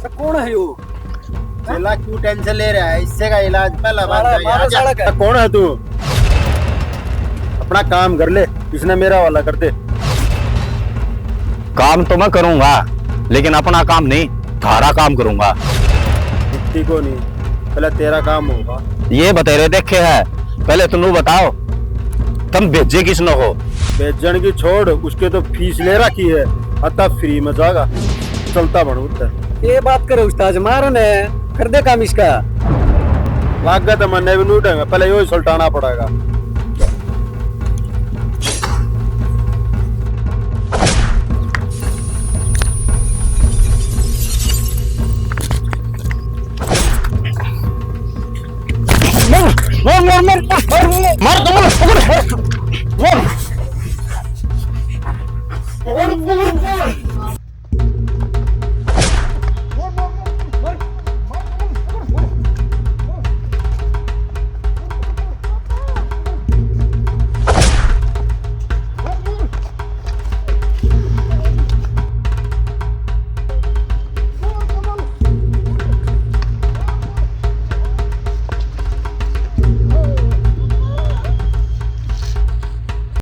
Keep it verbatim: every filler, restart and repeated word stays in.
तो कौन है यो? चेला क्यों टेंशन ले रहा है? इससे का इलाज पहला बात मारा, जाएगा। मारा आजा। साला का। तो कौन है तू? अपना काम कर ले, इसने मेरा वाला कर दे। काम तो मैं करूंगा, लेकिन अपना काम नहीं, थारा काम करूंगा। दिखती को नहीं, पहले तेरा काम होगा। ये बतेरे देखे है, पहले तुम बताओ, तुम भेजे किसने हो? भेजन की छोड़, उसके तो फीस ले रखी है, अतः फ्री में जागा, चलता बन उधर। ये बात करे उस्ताद, मारन है, कर दे काम इसका। लागत है मन्ने भी लूटेंगे, पहले यो ही सुलटाना पड़ेगा। मार, मार, मार, मार, मार, मार, मार, मार, मार, मार, मार, मार, मार, मार, मार, मार, मार,